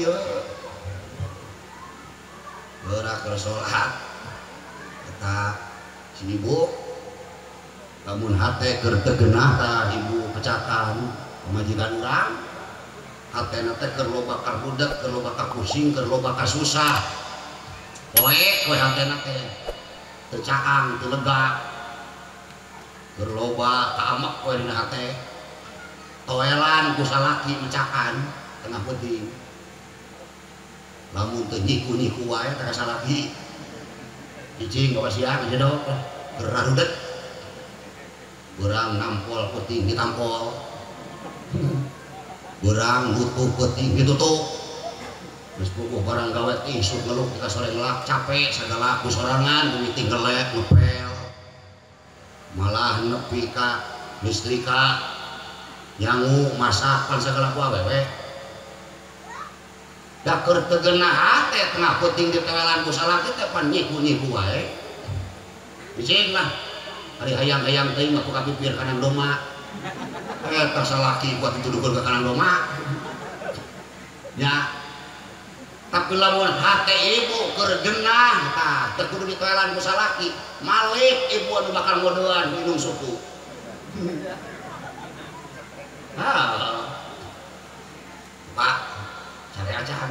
ieu. Geura keur salat eta si ibu lamun hate keur teu geunah tah ibu pecakan pamajikan urang hatena teh keur loba karudet, keur loba kapusing, keur loba kasusah. Poek we hatena teh teu caang, teu lega. Keur loba kaamek we dina hate. Toelan ku salaki mecakan tengah peuting. Lamun teu nyiku-nyiku wae teh ka salaki. Cicing bawa siang jedok keur rarudet. Urang nampol peuting ditampol. Urang nutup peuting ditutup. Geus puguh barang gawe teh isuk ngeluk ka sore ngelak capek sagala ku sorangan mimiti ngelek ngepel. Malah nepi ka listrika nyangu masak pan sagala ku awewe. Da keur teu geunah hate tengah peuting ditewelan ku salaki teh pan nyiku-nyiku wae. Cicing lah. Ari hayang-hayang teuing mah ku kapipir kana doma. Eta salaki kuat dituduhkeun ka kana doma. Nya. Tapi lamun hate ibu keur geunah tah teu kudu ditoelan ku salaki, malik ibu anu bakal ngodean ku indung suku. Ah. Pak, sare acan.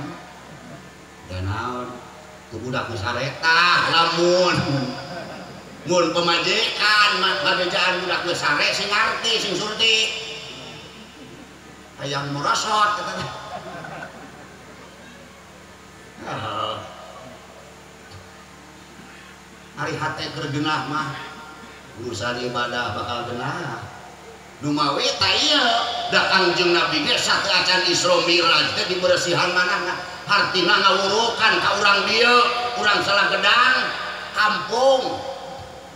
Da naon? Ku budak nu sare tah lamun mun pemajikan ngabejaan budak geus sare sing ngarti sing surti. Hayang merosot kata teh. Ari hate keur geunah mah urusan ibadah bakal geunah. Nu mawi tah ieu da Kangjeng Nabi ge sateu acan Isra Mi'raj teh diberesihan manahna. Hartina ngawurukan ka urang dieu, urang salah gedang, kampung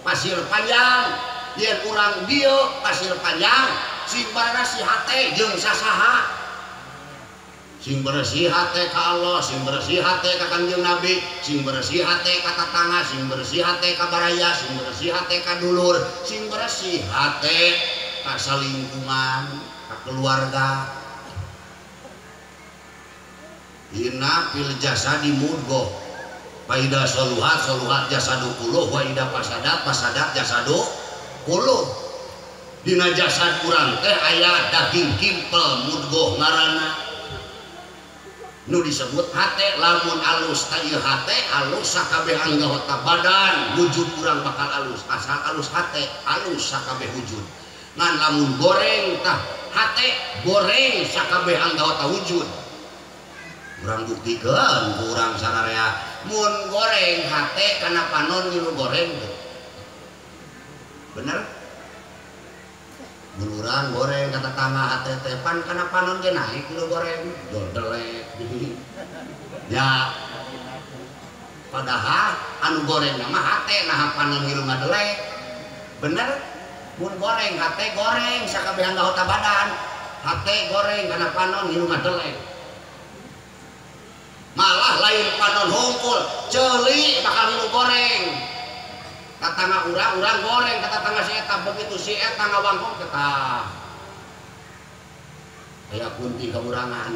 Pasir Panjang, yen urang dieu Pasir Panjang sing beresih hate jeung sasaha. Sing beresih hate ka Allah, sing beresih hate ka Kangjeng Nabi, sing beresih hate ka tatangga, sing beresih hate ka baraya, sing beresih hate ka dulur, sing beresih hate ka salingkungan, ka keluarga. Inna fil jasadi mudghah. Faida soluhat soluhat jasadu kuluh wa ida pasadat pasadat jasadu kuluh. Dina jasad urang teh aya daging kimpel mudghah ngaranna. Nu disebut hate lamun alus ta ieu hate alus sakabeh anggota badan wujud urang bakal alus asal alus hate alus sakabeh wujud. Ngan lamun goreng tah hate goreng sakabeh anggota wujud. Urang buktikeun ku urang sararea mun goreng hate kana panon ngilu goreng teh. Bener? Mun urang goreng ka tetangga hate teh pan kana panon ge naik ngilu goreng dodelek. Ya. Padahal anu goreng mah hate nah panon ngilu ngadelek. Bener? Mun goreng hate goreng sakabeh anggota badan. Hate goreng kana panon ngilu ngadelek. Malah lain panon hungkul ceuli bakal ngilu goreng. Tatangga urang urang goreng ka tatangga si eta begitu si eta ngawangkong teh aya kunti kaurangan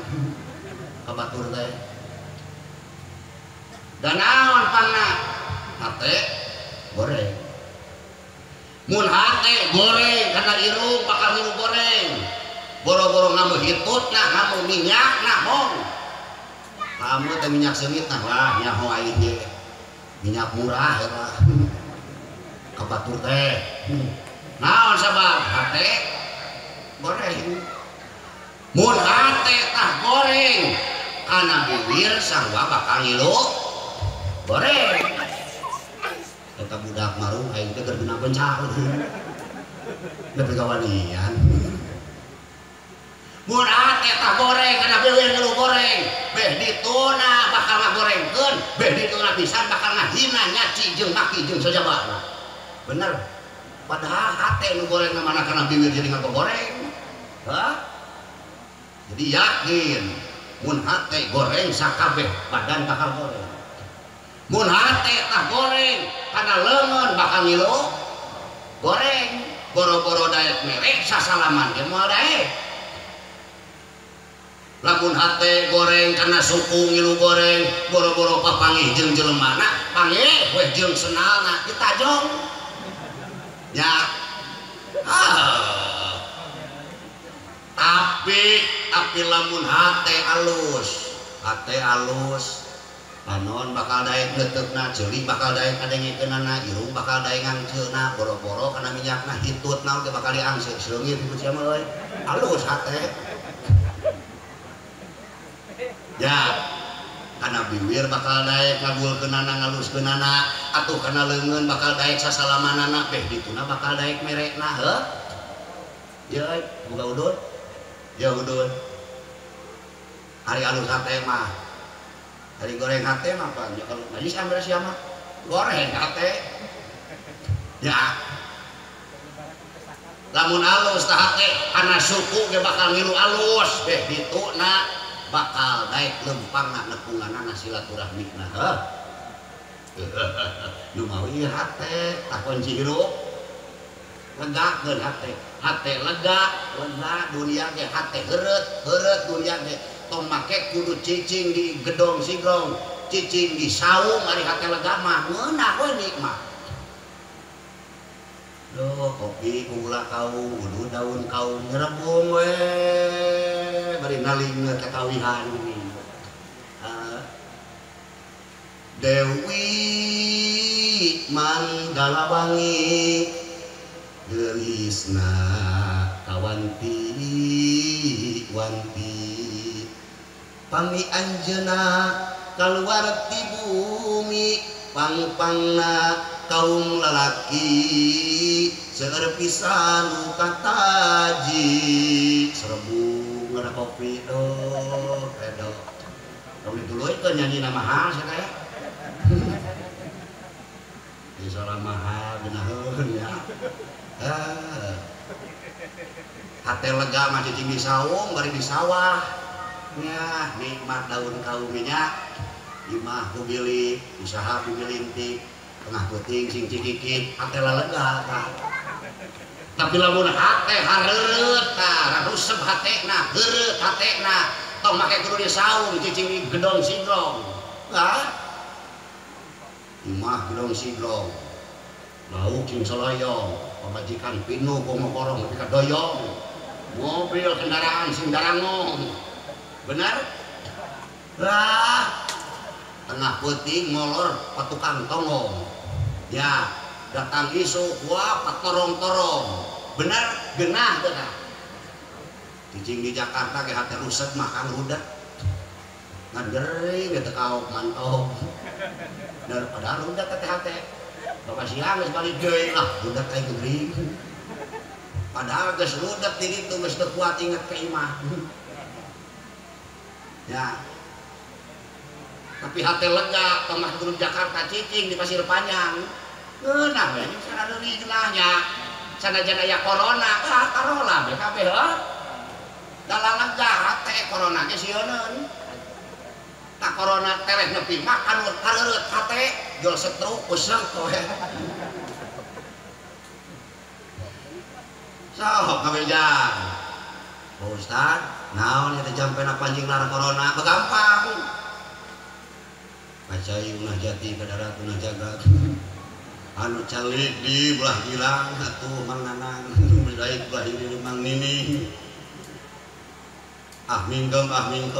ka batur teh. Da naon pangna hate goreng. Mun hate goreng kana irung bakal ngilu goreng. Boro-boro ngamu hitutna ngamu minyakna hong. Kamu teh minyak seungit nah wah nyaho aing ge. Minyak murah eta. Ka batur teh. Naon sabab hate goreng. Mun hate tah goreng kana bibir sarua bakal ngilu goreng. Eta budak marung aing teh keur genah pencar. Nepi ka wanian. Mun hate tah goreng kana bibir ngilu goreng. Beh dituna bakal ngagorengkeun, beh dituna pisan bakal ngahina nyaci jeung maki jeung sajabana. Bener. Padahal hate nu goreng mana kana bibir jadi ngagoreng. Hah? Jadi yakin mun hate goreng sakabeh badan bakal goreng. Mun hate tah goreng kana leungeun bakal ngilu goreng. Boro-boro daek merek sasalaman ge moal daek. Lamun hate goreng kana suku ngilu goreng boro-boro papanggih jeung jelemana panggih weh jeung senalna ditajong ya. Tapi lamun hate alus panon bakal daek neuteukna ceuli bakal daek kadengikeunana irung bakal daek ngangceuna boro-boro kana minyakna hitutna oge bakal diangseut seungit ku sia mah euy alus hate ya. Kana bibir bakal daek ngagulkeunana ngaluskeunana atuh kana leungeun bakal daek sasalamanana beh dituna bakal daek merekna heuh ya euy boga udud ya udud ari alus hate mah ari goreng hate mah pan ya kalau majlis ambil sia mah goreng hate ya. Lamun alus tah hate kana suku ge bakal ngilu alus beh dituna bakal daek lempangna nepunganana silaturahmina heuh nu mawi hate tah kunci hirup legakeun hate hate lega lega dunia ge hate heureut heureut dunia ge tong make kudu cicing di gedong sigrong cicing di saung ari hate lega mah ngeunah we nikmat. Duh kopi gula kaung kudu daun kaung nyerebung we bari naling teh kawihan ini. Dewi Mandalawangi geulisna kawanti wanti pami anjeunna kaluar ti bumi pangpangna kaum lalaki seueur pisan nu kataji serebung ngana kopi doh edo tong dituluykeun nyanyina mahal sia teh di salah mahal geunaheun ya. Hate lega mah cicing di saung bari di sawah nya nikmat daun kaum nya imah ku bilik usaha ku bilintik tengah peuting sing cikikit hate lega tah. Tapi lamun hate hareureut tah rusep hatena heureut hatena tong make kudu di saung cicing di gedong sigrong tah imah gedong sigrong lauk sing soloyong pamajikan pinuh komokorong nepi ka doyong mobil kendaraan sing darangong bener lah tengah peuting molor patukang tonggong ya datang isuk wah patorong-torong bener genah teh cicing di Jakarta ge hate ruset makan rudet ngan gering teu kaok mantog daripada rudet teh hate bapak siang geus balik deui lah rudet aing gering padahal geus rudet di ditu geus teu kuat inget ka imah ya. Tapi hate lega tong mah kudu Jakarta cicing di Pasir Panjang ngeunah we sarana geunahnya sanajan aya corona ah karola we kabeh heuh dalah lega hate corona ge sieuneun tak corona tereh nepi makan kareureut hate jol stroke useng kowe sok kabejang Pak Ustad naon eta jampena panjing lara corona begampang pacai unah jati ka darat unah jagat anu calik di belah girang atuh Mang Nanang daik belah hilir Mang Nini ah mingkem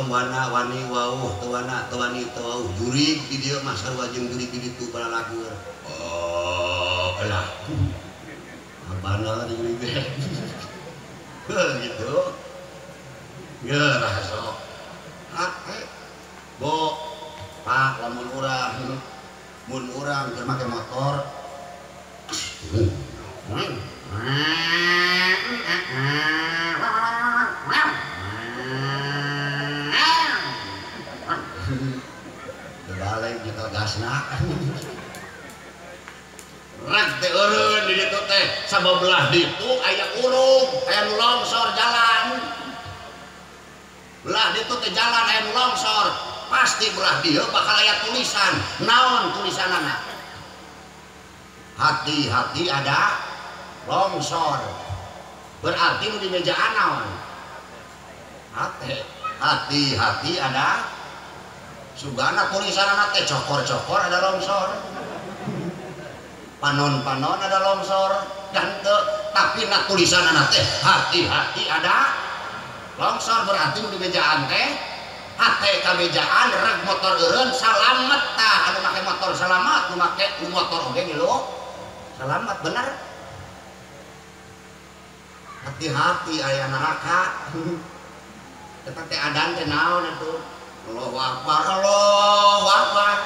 wana wani wauh teu wana teu wani teu wauh jurig di dieu mah sarua jeung jurig di ditu balalagur oh elah abana jurig teh gitu geurah sok hate bo pak lamun urang mun urang keur make motor balik nyetel gasna rek teh eureun di ditu teh sababelah ditu aya urung aya nu longsor jalan belah ditu teh jalan aya nu longsor pasti belah dieu bakal aya tulisan naon tulisanana hati-hati ada longsor berarti nu di mejaan naon hate. Hati-hati ada sugana tulisanana teh cokor-cokor ada longsor. Panon-panon ada longsor dan teu tapi na tulisanana teh hati-hati ada longsor berarti nu dibejaan teh hate kabejaan reg motor eureun salamet tah anu make motor salamet nu make motor oge ngilu salamet bener. Hati-hati aya neraka. Eta teh adan teh naon atuh? Allahu akbar, Allahu akbar.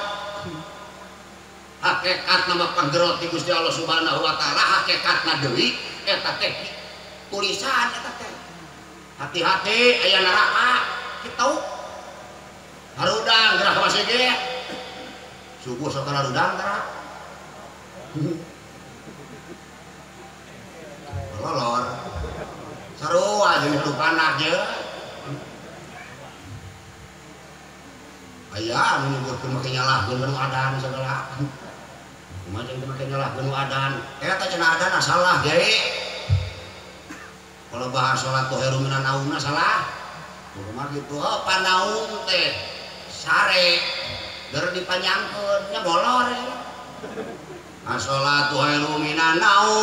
Hakikatna mah panggerot ti Gusti Allah Subhanahu wa taala, hakikatna deui eta teh tulisan eta teh. Hati-hati aya neraka kitu. Harudang gerak ka masjid ge. Subuh sok harudang tara. Lolor. Sarua jeung hidup anak je. Aya anu nyebutkeun make nyalahkeun nu adan sagala. Kumaha jeung make nyalahkeun nu adan? Eta cenah adan salah ge. Kalau bahas salat khairu minan naumna salah. Kumaha kitu? Oh, panaum teh sare ger dipanjangkeun nya bolor. As-sholatu khairu minan naum.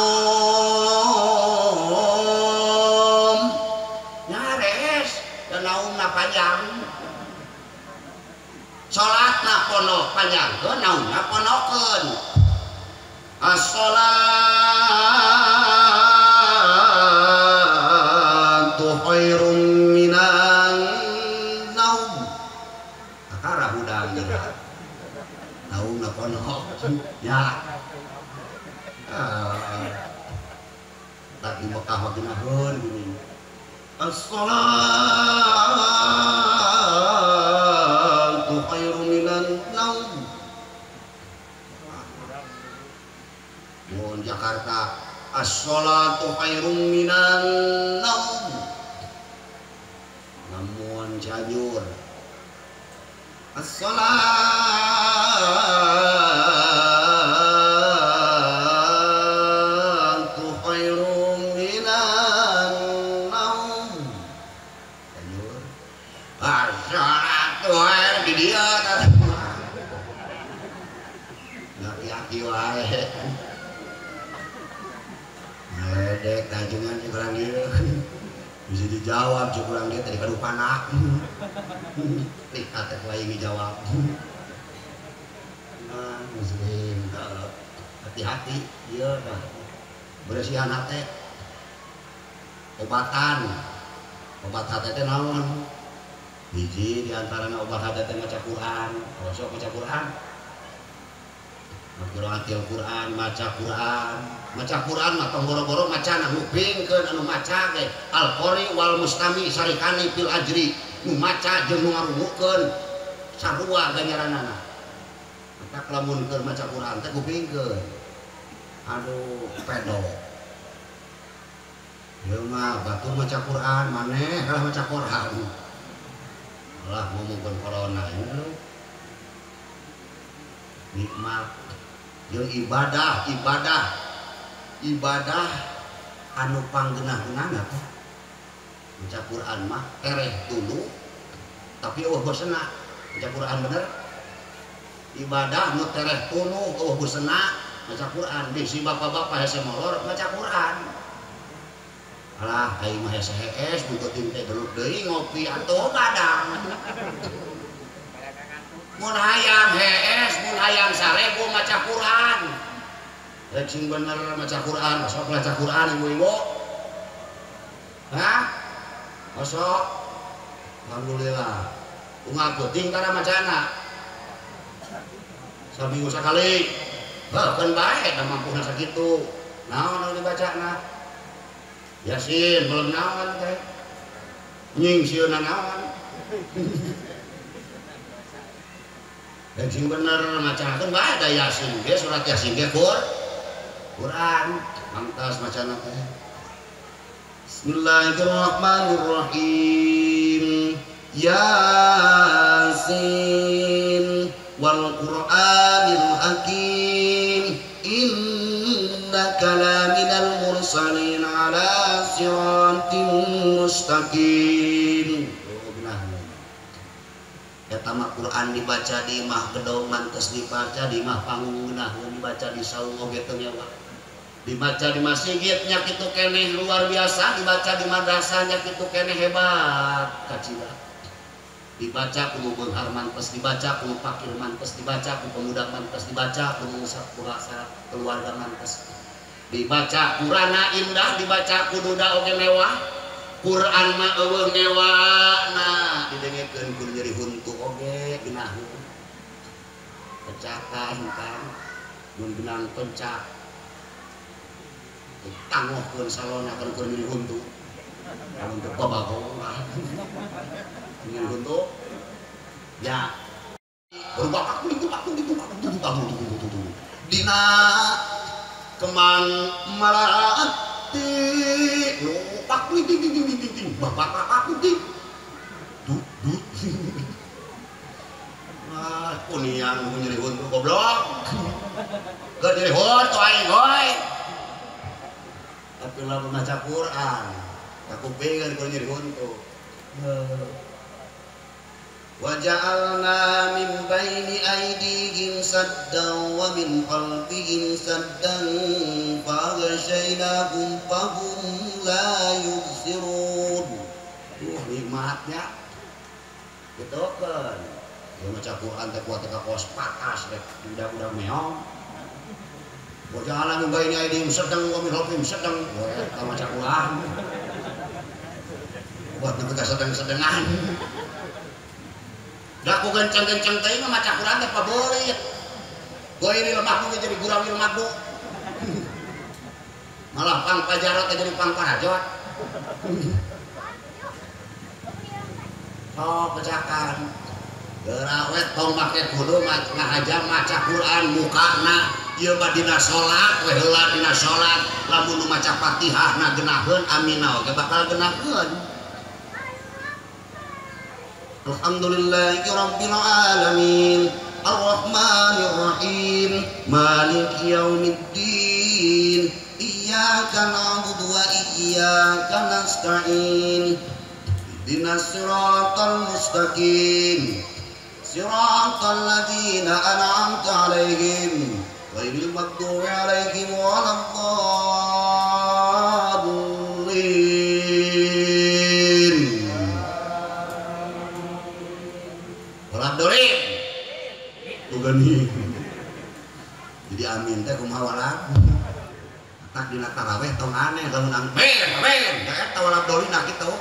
Nyares dan naumna panjang. Salatna ponok panjangkeun, naumna ponokeun. As-sholatu khairum minan naum. Kakara hudang geura. Naumna ponok. Ya. Tak di Mekah mah geunaheun gini. As-sholatu khairu minan naum. Mun Jakarta as-sholatu khairum minan naum. Namun Cianjur as-sholatu khairum minan naum. Cianjur as-sholatu khairum di dieu tah. Ngaki-aki wae. Ngaledek tajungan si kurang dieu. Bisa dijawab si kurang dieu tadi karupana. Lihat teh aing dijawab. Nah, muslim hati-hati ieu tah. Bersihan hate. Obatan. Obat hate teh naon? Hiji di antarana obat hate teh maca Quran. Sok maca Quran. Qiraatil Quran, maca Quran. Maca Quran mah tong boro-boro macana ngupingkeun anu maca ge. Al-qari wal mustami sarikani fil ajri. Nu maca jeung nu ngarungukeun sarua ganjaranana. Matak lamun keur maca Quran teh kupingkeun. Aduh, pedo. Ieu mah batur maca Quran, maneh kalah maca Quran. Alah ngomongkeun corona ieu. Nikmat jeung ibadah, ibadah. Ibadah anu panggeunah-geunahna teh. Maca Quran mah tereh dulu tapi eueuh bosena. Maca Quran bener. Ibadah nu tereh tuluh eueuh bosena maca Quran. Bisi bapak-bapak hese molor maca Quran. Alah aing mah hese hees butuh teh deluk deui ngopi atuh kadang. Mun hayang hees, mun hayang sare gua maca Quran. Rek sing bener maca Quran, sok maca Quran ibu-ibu. Hah? Sok. Alhamdulillah. Unggal peuting kana macana. Saminggu sakali. Heuh, keun bae da mampuna sakitu. Naon anu dibacana? Yasin belum naon teh. Nying sieuna naon. Dan sing bener macakeun bae da Yasin ge surat Yasin ge Quran pantas macana teh. Bismillahirrahmanirrahim. Yasin wal Qur'anil Hakim innaka laminal mursalin ala siratin mustaqim. Oh benar. Eta mah Quran dibaca di imah gedong mantes dibaca di imah panggung ngeunaheun dibaca di saung oge teu ngewa. Dibaca di masjid nya kitu keneh luar biasa, dibaca di madrasah nya kitu keneh hebat kacida. Dibaca ku beunghar mantes, dibaca ku fakir mantes, dibaca ku pemuda mantes, dibaca ku bahasa keluarga mantes. Dibaca Qur'ana indah, dibaca ku duda oge mewah. Quran mah eueuh mewahna didengekeun ku nyeri huntu oge geunaheun. Pecakan kan mun benang pencak tangohkeun salona kan keur nyeri huntu. Lamun teu babagong lah. Nyeri huntu ya berubah dina kemang malati lupak ting ting ting ting ting bapak aku ting dut dut ah kuniang nyeri huntu goblok keur nyeri huntu aing hoi tapi lamun maca Quran aku pengen keur nyeri huntu. Waja'alna min baini aydihim saddan wa min khalfihim saddan faghshaynahum fahum la yubsirun. Tuh nikmatnya gitu kan. Ya maca Quran teh kuat teh ka kos pakas rek budak-budak meong. Waja'alna min baini aydihim saddan wa min khalfihim saddan. Eta maca Quran. Buat nepi ka sedeng-sedengan. Da ku genceng-genceng teh mah maca Quran teh pabolit. Goiri lemah ku jadi gurawil madu. Malah pang pajarot teh jadi pang parajot. Oh, pecakan. Gerawet tong make kudu ngahaja maca Quran mukana ieu mah dina salat we heula dina salat lamun nu maca Fatihahna geunaheun amina oge bakal geunaheun. Alhamdulillahi rabbil alamin arrahmanir rahim maliki yaumiddin iyyaka na'budu wa iyyaka nasta'in ihdinas siratal mustaqim siratal ladzina an'amta 'alaihim ghairil maghdubi 'alaihim waladdallin. Dorin tugani jadi amin teh kumaha walak tak dina taraweh tong aneh lamun amin amin da eta walak dolin kitu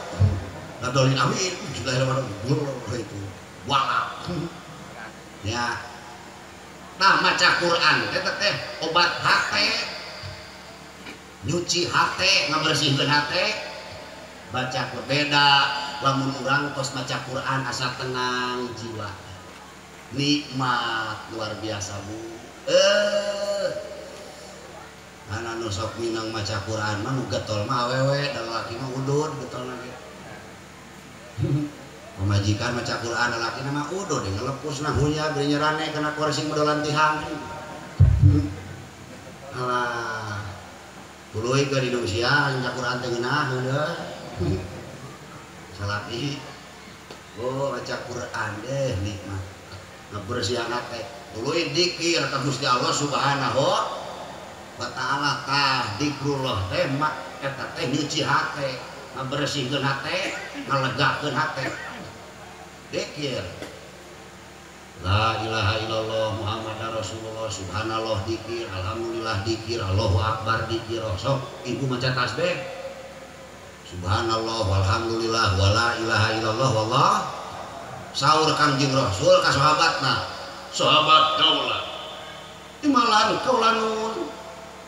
dolin amin bismillahirrahmanirrahim itu walak ya. Nah maca Quran eta teh obat hate, nyuci hate, ngabersihkeun hate. Baca beda lamun urang tos maca Quran asa tenang jiwa, nikmat luar biasa bu. Ana nu sok minang maca Quran mah nu getol mah awewe da lalaki mah udud getolna ge. Pamajikan maca Quran lalaki mah udud ngelepusna hunya bari nyerane kana kursi medolan tihang. Alah tuluy ke di Indonesia maca Quran teh ngeunaheun deui. Salaki oh maca Quran deh nikmat ngabersihan hate tuluy dikir ka Gusti Allah Subhanahu wa taala. Tah dikrullah teh mak eta teh nyuci hate, ngabersihkeun hate, ngalegakeun hate. Dikir la ilaha illallah Muhammadar Rasulullah, subhanallah dikir, alhamdulillah dikir, Allahu akbar dikir. Sok ibu maca tasbih subhanallah walhamdulillah wala ilaha illallah wallah. Saur Kangjeng Rasul ka sahabatna, sahabat kaula timalan kaula nun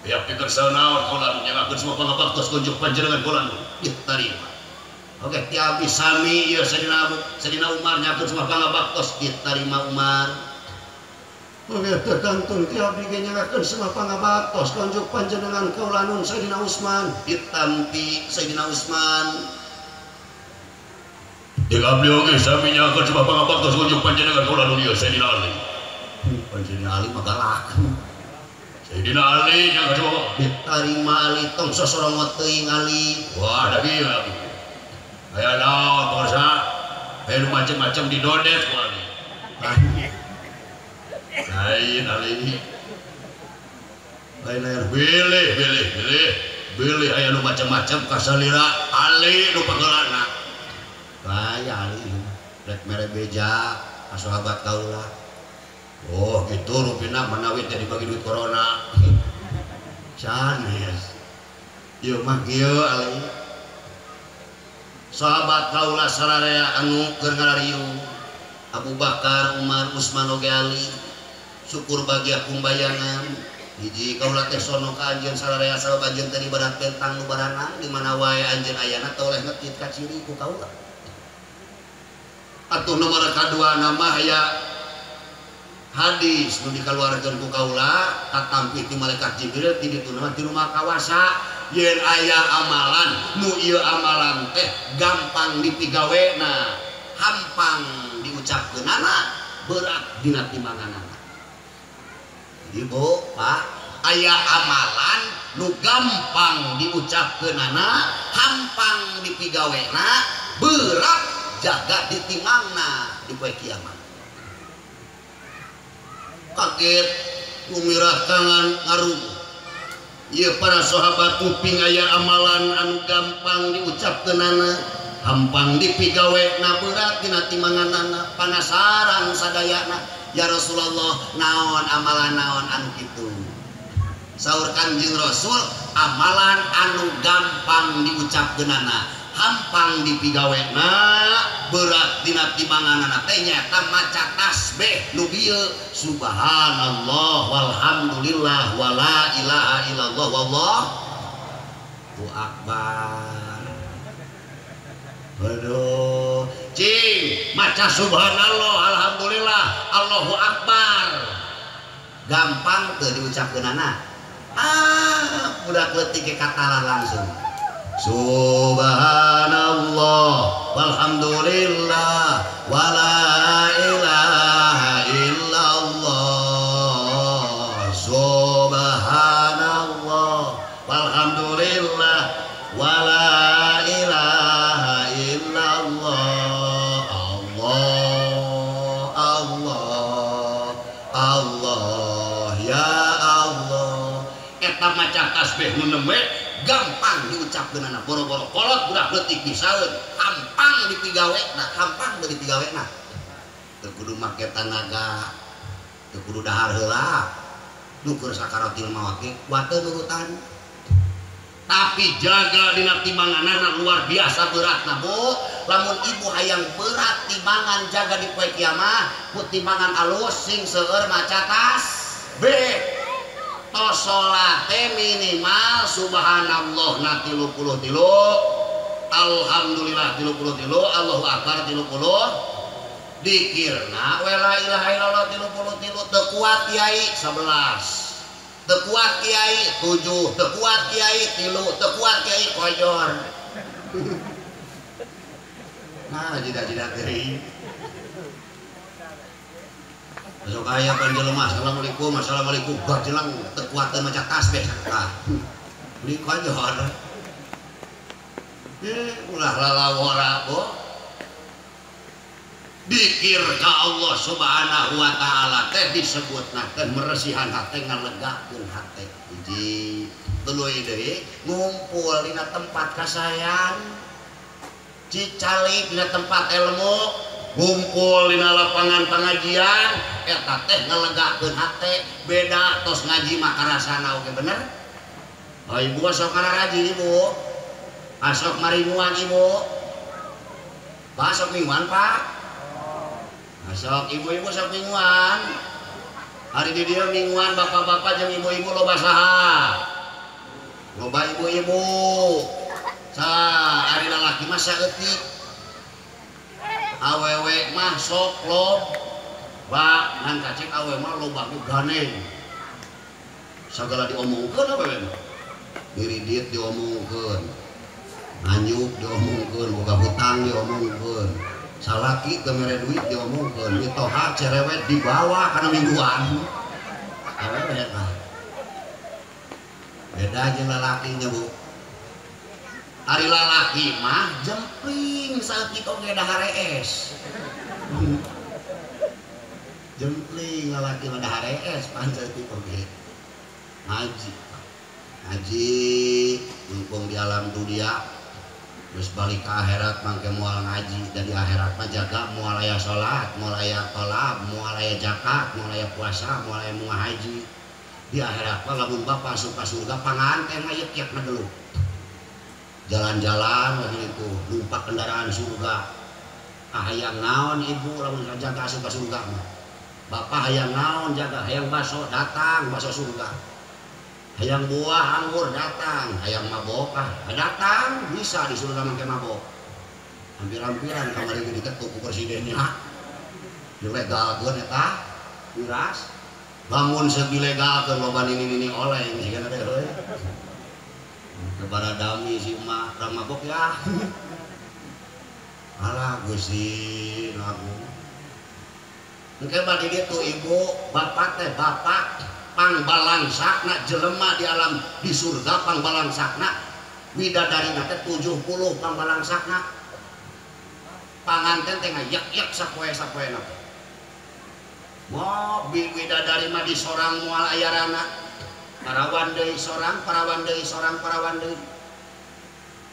pihak pikersa naon kaula nyangakeun semua pangabaktos kunjuk panjenengan kaula nun diterima. Oke ti abdi sami ieu Sayyidina Abu Sayyidina Umar nyakeun semua pangabaktos diterima Umar. Oke tergantung ti abdi ge nyangakeun semua pangabaktos kunjuk panjenengan kaula nun Sayyidina Utsman ditampi Sayyidina Utsman. Di abdi oge sami nyangakeun semua pangabaktos kunjuk panjenengan kaula nun ieu Sayyidina Ali. Sayyidina Ali mah galak. Sayyidina Ali nyangakeun semua diterima Ali tong sosorongot teuing Ali. Wah da kieu abdi. Aya naon pemirsa, aya nu macem-macem didodet ku Ali. Lain ali. Lain lain bilih bilih bilih bilih aya nu macam-macam kasalira ali nu pageulana. Kaya ali rek mere beja ka sahabat kaula. Oh gitu rupina manawi teh dibagi duit corona. Sanes. Ieu mah kieu ali. Sahabat kaula sararea anu keur ngarariung. Abu Bakar, Umar, Utsman oge Ali. Syukur bagi kumbayangan. Hiji kaula teh sono ka anjeun sararea sabab anjeun teh ibarat bentang nu baranang di mana wae anjeun ayana teh oleh ngetit ka ciri ku kaula. Atuh nomor kadua nama aya hadis nu dikaluarkeun ku kaula katampi ti malaikat Jibril ti ditu mah ti rumah kawasa yen aya amalan nu ieu amalan teh gampang dipigawena hampang diucapkeunana berat dina timbanganana. Jadi Bu, Pak, aya amalan nu gampang diucapkeunana hampang dipigawena berat jaga ditimbangna di poe kiamat. Kaget kumirah tangan ngarum. Ieu para sahabat kuping aya amalan anu gampang diucapkeunana hampang dipigawena berat dina timbanganana panasaran sadayana. Ya Rasulullah naon amalan naon anu kitu? Saur Kanjeng Rasul amalan anu gampang diucapkeunana hampang dipigawena berat dina timbanganana teh nyaeta maca tasbih nu bieu subhanallah walhamdulillah wala ilaha illallah wallahu akbar. Aduh cing maca subhanallah alhamdulillah Allahu akbar gampang teu diucapkeunana. Ah budak leutik ge katalah langsung subhanallah walhamdulillah wala ilaha illallah subhanallah walhamdulillah wala ilaha illallah Allah Allah Allah ya Allah. Eta maca tasbih nu nembe gampang diucapkeunana boro-boro kolot budak leutik bisaeun hampang dipigawena hampang deui dipigawena teu kudu make tanaga teu kudu dahar heula nu keur sakaratil maot ge kuateun nurutan tapi jaga dina timbanganana luar biasa beratna Bu. Lamun ibu hayang berat timbangan jaga di poe kiamah ku timbangan alus sing seueur maca tasbih. Tos salate minimal subhanallah na 33 alhamdulillah 33 Allahu akbar 30 dikirna we la ilaha illallah 33 teu kuat kiai 11 teu kuat kiai 7 teu kuat kiai 3 teu kuat kiai kojor. Nah jeda-jeda teuing besok aya panjelema assalamualaikum assalamualaikum gajelang teu kuateun maca tasbih tah beli kojor ulah lalawara bo. Dikir ka Allah Subhanahu wa taala teh disebutna teh meresihan hate ngalegakeun hate. Hiji tuluy deui ngumpul dina tempat kasayan cicalik dina tempat ilmu ngumpul dina lapangan pengajian eta teh ngalegakeun hate. Beda tos ngaji mah karasana oge bener. Oh ibu sok ngarajin ibu asok maringuan ibu Pak sok mingguan Pak asok ibu-ibu sok mingguan hari di dieu mingguan bapak-bapak jeung ibu-ibu loba saha loba ibu-ibu sa ari lalaki mah saeutik awewe mah sok loba ngan kacek awewe mah loba ge ganeng sagala diomongkeun awewe mah ngiridit diomongkeun nganyuk diomongkeun boga hutang diomongkeun salaki teu mere duit diomongkeun mitoha cerewet dibawa kana mingguan awewe eta beda jeung lalakinya Bu. Ari lalaki mah jempling saeutik oge dahar es. Jempling lalaki mah dahar es pancetik oge. Ngaji. Ngaji mumpung di alam dunia geus balik ka akhirat mangke moal ngaji da di akhirat mah jaga moal aya salat, moal aya tolab, moal aya zakat, moal aya puasa, moal aya moal haji. Di akhirat mah lamun bapak asup ka surga panganten ngayek-yek na dulu. Jalan-jalan lagi itu numpak kendaraan surga. Ah hayang naon ibu lamun jaga asup ka surga mah. Bapak hayang naon jaga hayang baso datang baso surga. Hayang buah anggur datang, hayang mabok ah datang bisa di surga mangke mabok. Hampir-hampiran kamari ge diketuk ku presidennya. Dilegalkeun eta miras. Bangun segilegalkeun loba nini-nini oleng sigana teh heuy. Kebaradami si emak urang mabok ya. Alah Gusti Agung. Engke bade ditu ibu, bapak teh bapak pangbalangsakna jelema di alam di surga pangbalangsakna widadarina teh 70 pangbalangsakna. Panganten teh ngayek-yek sapoe-sapoena teh. Mo widadari mah di sorang moal ayarana. Parawan deui sorang, parawan deui sorang, parawan deui.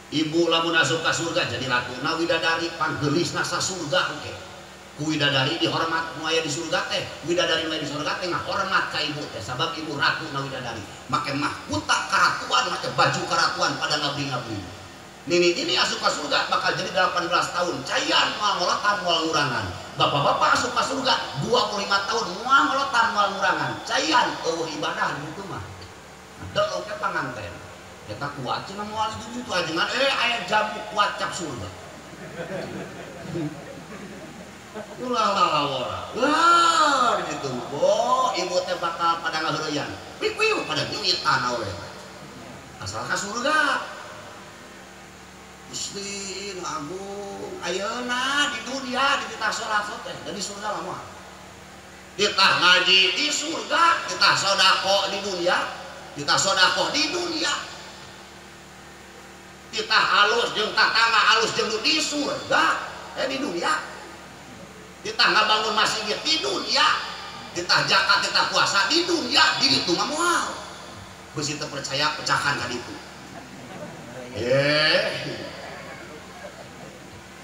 Ibu lamun asup ka surga jadi ratuna widadari panggeulisna sa surga engke. Ku widadari dihormat nu aya di surga teh, widadari nu aya di surga teh ngahormat ka ibu teh sabab ibu ratuna widadari. Make mahkota karatuan, make baju karatuan pada ngabri-ngabri. Nini-nini asup ka surga bakal jadi 18 tahun, cayan moal ngolotan moal ngurangan. Bapak-bapak asup ka surga 25 tahun moal ngolotan moal ngurangan. Cayan eueuh ibadah di ditu mah. Deuk ke panganten. Eta kuat cenah moal itu ajengan aya jamu kuat cap surga. Ulah lalawara. Wah, gitu mah. Oh, ibu teh bakal pada ngaheureyan. Pipiu pada nyuitan awe. Asal ka surga. Gusti nu agung, ayeuna di dunia dititah salat teh, da di surga mah moal. Ditah ngaji di surga, ditah sedekah di dunia, ditah sedekah di dunia. Titah halus jeung tatangga halus jeung di surga, di dunia. Titah ngabangun masjid di dunia, titah zakat, titah puasa di dunia, di ditu mah moal. Beusi teu percaya pecahkan ka ditu.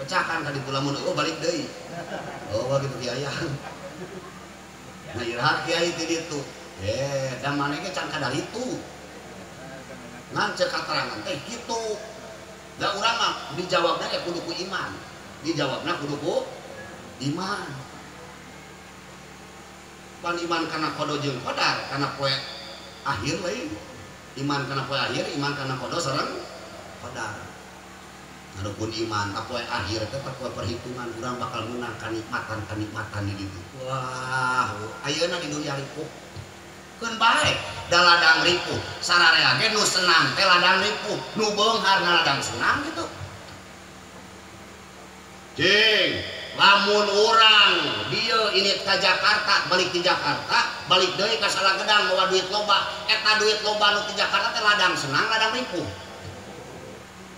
Pecahkan ka ditu lamun eueuh balik deui. Oh gitu kiai. Nah iraha kiai ti ditu. Da maneh ge can kadaritu. Ngan ceuk katerangan teh kitu. Da urang mah dijawabna ya kudu ku iman. Dijawabna kudu ku iman. Pan iman kana qada jeung qadar, kana poe akhir lain. Iman kana poe akhir, iman kana qada sareng qadar. Adapun iman tak poe akhir teh tak poe perhitungan urang bakal menang kanikmatan-kanikmatan di ditu. Wah, ayeuna di dunia ripuh. Keun bae da ladang ripuh. Sararea ge nu senang teh ladang ripuh, nu beunghar na ladang senang gitu. Cing, lamun urang dieu ini ka Jakarta, balik di Jakarta, balik deui ka Salagedang mawa duit loba. Eta duit loba nu ti Jakarta teh ladang senang, ladang ripuh.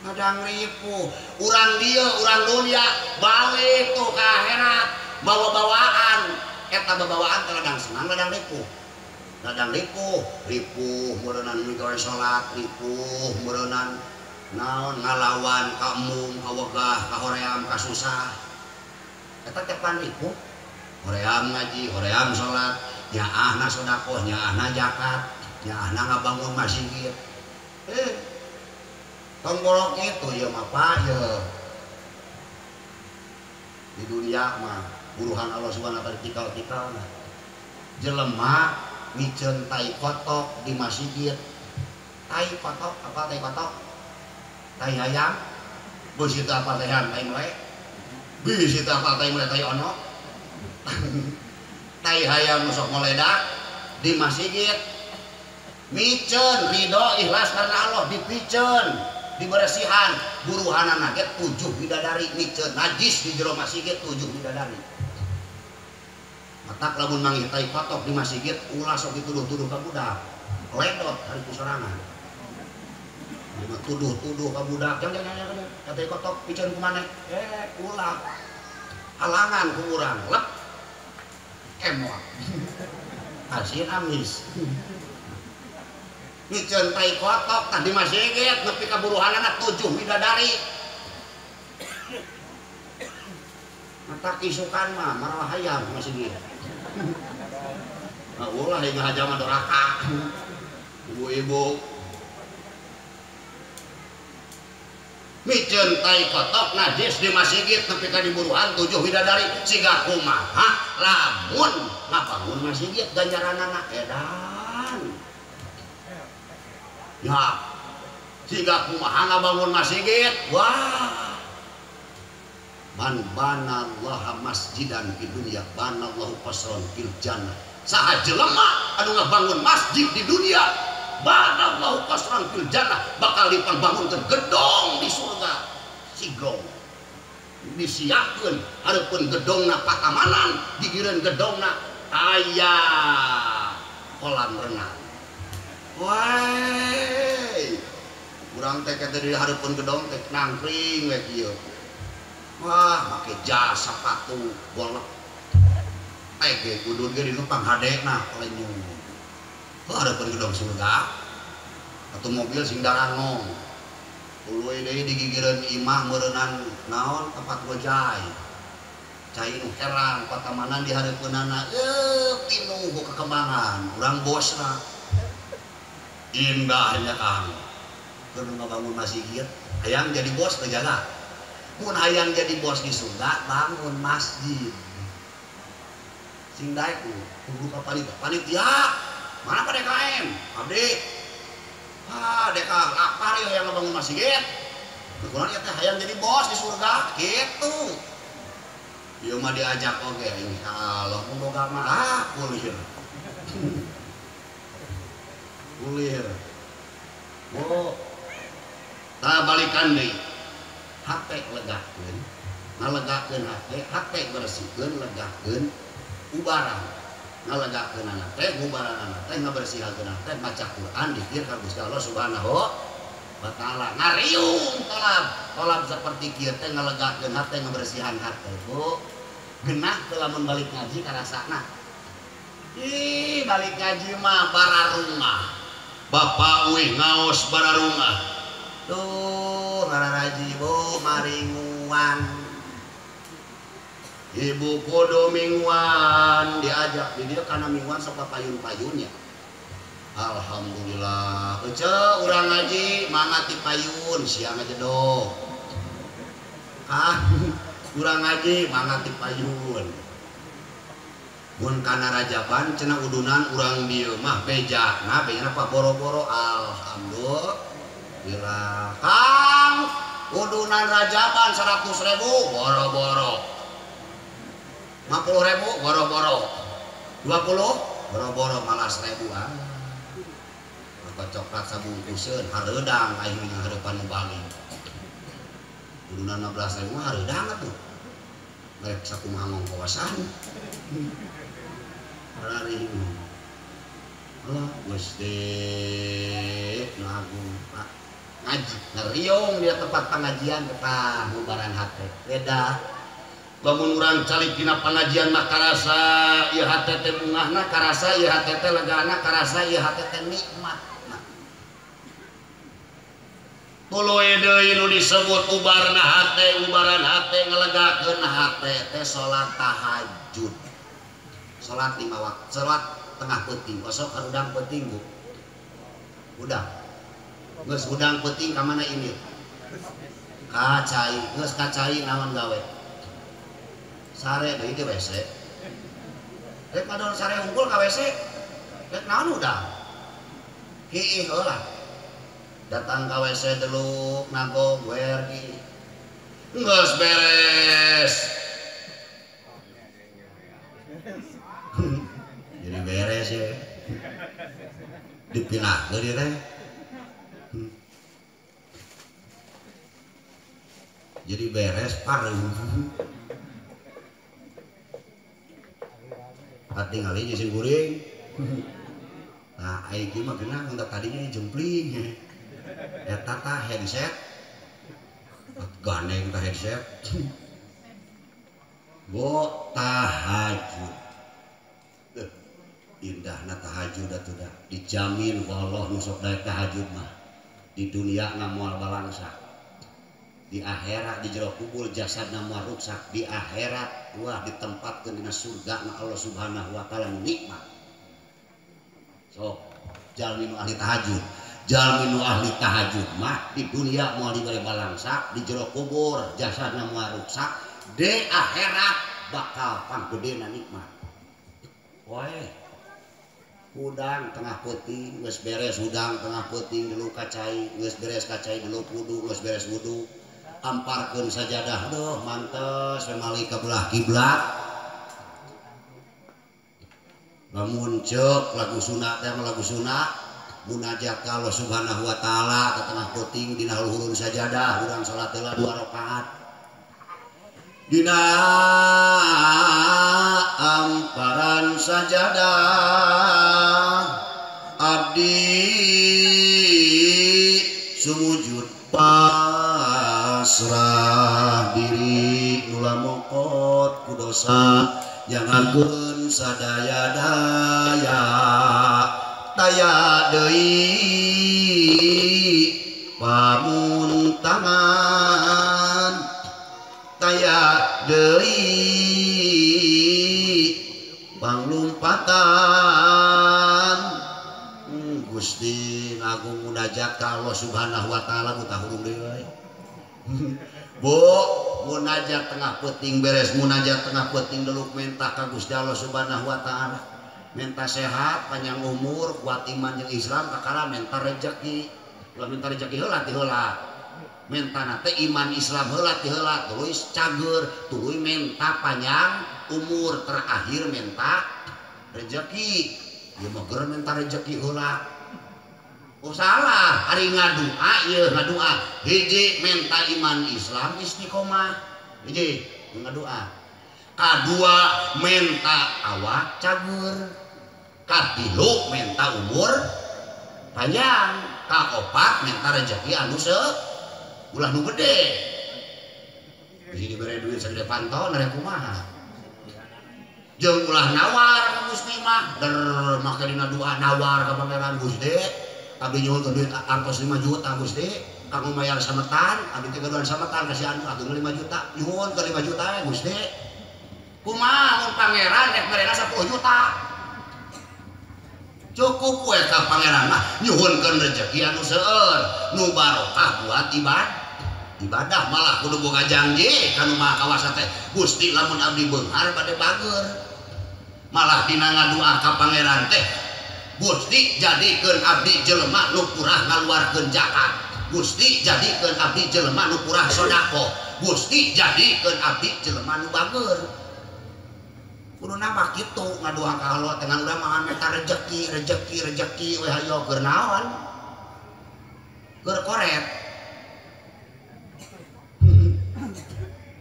Ladang ripuh. Urang dieu, urang dunia balik tuh ka akhirat bawa-bawaan. Eta babawaan teh ladang senang, ladang ripuh. Ladang ripuh, ripuh meureunnan migawe salat, ripuh meureunnan naon ngalawan ka embung, ka wegah, ka hoream, ka susah. Eta teh pan ripuh. Hoream ngaji, hoream salat, nyaahna sedekah, nyaahna zakat, nyaahna ngabangun masjid. Tong bolok itu ieu mah Pak ieu. Di dunia mah buruhan Allah Subhanahu wa taala tikal-tikalna. Jelema miceun tai kotok di masjid. Tai kotok apa tai kotok? Tai hayam. Beusi teu apal tai hayam, tai melek. Beusi teu apal tai melek, tai ono. Tai hayam sok moledak di masjid. Miceun ridho ikhlas karena Allah dipiceun, diberesihan. Buruhanana ge 7 bidadari miceun najis di jero masjid 7 bidadari. Matak lamun manggih tai kotok di masjid ulah sok dituduh-tuduh ka budak. Ledot hari ku sorangan. Tuduh-tuduh ka budak, jangan tai kotok piceun ku maneh. Ulah. Halangan ku urang, lep. Emot. Asin amis. Miceun tai kotok tadi masjid nepi ka buruhanana 7 widadari. Mata isukan mah marawa hayam masjid. Nah, ulah hingga hajama doraka. Ibu-ibu miceun tai kotok najis di masjid nepi ka diburuhan 7 widadari siga kumaha lamun ngabangun masjid ganjaranana edan. Ya siga kumaha ngabangun masjid wah man banallaha masjidan di dunya banallahu qasran fil jannah. Saha jelema anu ngabangun masjid di dunia banallahu qasran fil jannah bakal dipangbangunkeun gedong di surga sigong disiapkeun hareupeun gedongna patamanan gigireun gedongna aya kolam renang. Woi urang teh teh di hareupeun gedong teh nangkring we kieu. Wah make jas sepatu golek teh ge kudu ge dinu panghadena lenyung. Heuh hareupeun gedong surga atau mobil sing darangong tuluy deui digigireun imah meureunnan naon tempat gojai cai nu herang patamanan di hareupeunana pinuh ku kekembangan urang bosna indahnya Kang keur ngabangun masjid hayang jadi bos teu jaga mun hayang jadi bos di surga bangun masjid sing daek kudu ka panitia mana Pak DKM abdi ah deka lapar ya yang ngebangun masjid kurang ya teh hayang jadi bos di surga gitu ieu mah diajak oge insyaallah mun boga mah ah kulir kulir oh tah balikan deui hate legakeun ngalegakeun hate hate bersihkeun legakeun ubaran ngalegakeun anak teh ngubaran anak teh ngabersihakeun anak teh maca Quran dikir ka Gusti Allah Subhanahu wa taala ngariung tolab tolab seperti kieu teh ngalegakeun hate ngabersihan hate Bu genah teu lamun balik ngaji karasana ih balik ngaji mah bararungah bapak uih ngaos bararungah tuh ngararaji Bu maringuan ibu kudu mingguan diajak di dia karena mingguan sok payun-payunnya alhamdulillah ece urang ngaji mangga ti payun siang aja dong ah urang ngaji mangga ti payun mun kana rajaban cenah udunan urang dieu mah beja nah bejana apa boro-boro alhamdulillah Kang udunan rajaban 100.000 boro-boro 50.000 boro-boro 20 boro-boro malah 1.000 ah rokok coklat sabungkuseun hareudang aing hareupan nu bali udunan 15.000 mah hareudang atuh rek sakumaha ngongkosan harariung Allah Gusti nu agung Pak ngaji ngeriung di tempat pengajian tah ngubaran hate beda lamun urang calik dina pengajian mah karasa ieu hate teh bungahna karasa ieu hate teh legana karasa ieu hate teh nikmatna tuluy deui nu disebut ubarna hate ubaran hate ngalegakeun hate teh salat tahajud salat 5 waktu salat tengah peuting osok harudang peuting Bu udah geus hudang peuting ka mana ini ka cai geus ka cai naon gawe sare deui di WC rek madon sare unggul ka WC rek naon udah hiih heula datang ka WC deluk nagog wer ki geus beres jadi beres ya dipinahkeun ieu teh jadi beres pareum katingali jeung kuring. Nah, ai kieu mah geunah mun tadinya jempling. Eta tah headset. Gandeng tah headset. Bu tahajud. Indahna tahajud atuh dah dijamin ku Allah nu sok daek tahajud mah di dunia na moal balangsa di akhirat di jero kubur jasadna moal ruksak di akhirat wah ditempatkeun dina surga na Allah Subhanahu wa taala nu nikmat. Sok jalmi nu ahli tahajud, jalmi nu ahli tahajud mah di dunia moal dibere balangsa di jero kubur jasadna moal ruksak di akhirat bakal panggedena nikmat. Woe hudang tengah peuting geus beres hudang tengah peuting dulu kacai geus beres kacai dulu wudu geus beres wudu amparkeun sajadah duh mantes we mali ka belah kiblat lamun ceuk lagu sunah teh lagu sunah munajat ka Allah Subhanahu wa taala ka tengah peuting dina luhurun sajadah urang salat heula 2 rakaat dina amparan sajadah abdi sumujud pasrah diri nula mokot ku dosa jangankeun sadaya daya daya deui pamuntangan daya deui panglumpatan. Gusti ngagung munajat ka Allah Subhanahu wa taala mutah hurung deui we. Bu, munajat tengah peuting beres munajat tengah peuting deluk mentah ka Gusti Allah Subhanahu wa taala. Menta sehat, panjang umur, kuat iman jeung Islam kakara menta rejeki. Ulah menta rejeki heula ti heula. Mentana teh iman Islam heula ti heula tuluy cager, tuluy menta panjang umur, terakhir menta rejeki. Ieu mah geur menta rejeki heula. Oh salah, ari ngadua ieu ngadua. Hiji menta iman Islam istiqomah. Hiji ngadua. Kadua menta awak cager. Katilu menta umur panjang. Kaopat menta rejeki anu ulah nu gede. Bisi dibere duit sagede panto narek kumaha. Jeung ulah nawar ka Gusti mah, der make dina doa nawar ka Pangeran Gusti. Abdi nyuhunkeun duit artos 5 juta Gusti, kanggo mayar sametan, abdi teh gaduhan sametan ka si anu ageung 5 juta, nyuhunkeun 5 juta we Gusti. Kumaha mun Pangeran rek merena 10 juta? Cukup we ka Pangeran mah nyuhunkeun rejeki anu seueur, nu barokah buat ibadah malah kudu boga janji ka nu Maha Kawasa teh. Gusti lamun abdi beunghar bade bager. Malah dina ngadua ka Pangeran teh Gusti jadikeun abdi jelema nu kurah ngaluarkeun zakat. Gusti jadikeun abdi jelema nu kurah sedekah. Gusti jadikeun abdi jelema nu bager. Kudu nama kitu ngadua ka Allah teh ngan urang mah menta rejeki, rejeki, rejeki we hayo keur naon? Keur koret.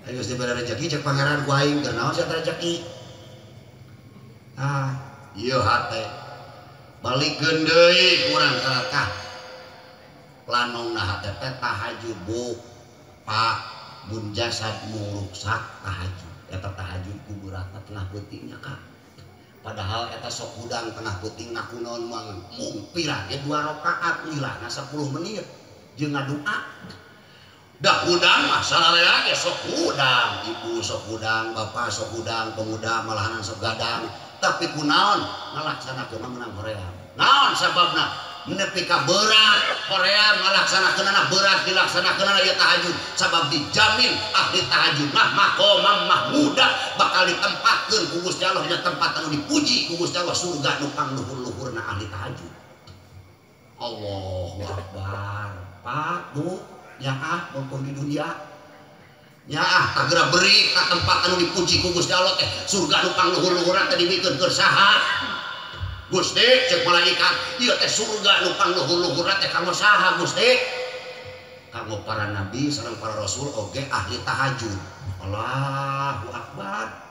Ayo geus dibere rejeki cek Pangeran ku aing keur naon sia rejeki? Ah, ieu hate. Balikeun deui kurang karakah lanongna hate teh tahajud bu Pak mun jasad muruksak tahajud eta tahajud ku beratna tengah peutingnya Kak. Padahal eta sok hudang tengah peuting ngakunaon mah mung pira ge 2 rakaat lilana 10 menit jeung ngadua. Dah hudang mah sararea ge sok hudang, ibu sok hudang, bapak sok hudang, pemuda malahanan sok gadang. Tapi kunaon ngalaksanakeun menang hoream. Naon sababna? Nepi ka berat hoream ngalaksanakeunana berat dilaksanakeunana ieu tahajud. Sabab dijamin ahli tahajud mah maqamam mahmuda bakal ditempatkeun ku Gusti Allah dina tempat anu dipuji ku Gusti Allah surga nu pangluhur-luhurna ahli tahajud. Allahu akbar. Pak, Bu, nyaah mumpung di dunia. Nyaah tagera beri ka tempat anu dipuji ku Gusti Allah teh surga nu pangluhur-luhurna teh dibikeun keur saha? Gusti cek malaikat ieu teh surga nu pangluhur-luhurna teh kanggo saha Gusti? Kanggo para nabi sareng para rasul oge ahli tahajud. Allahu akbar.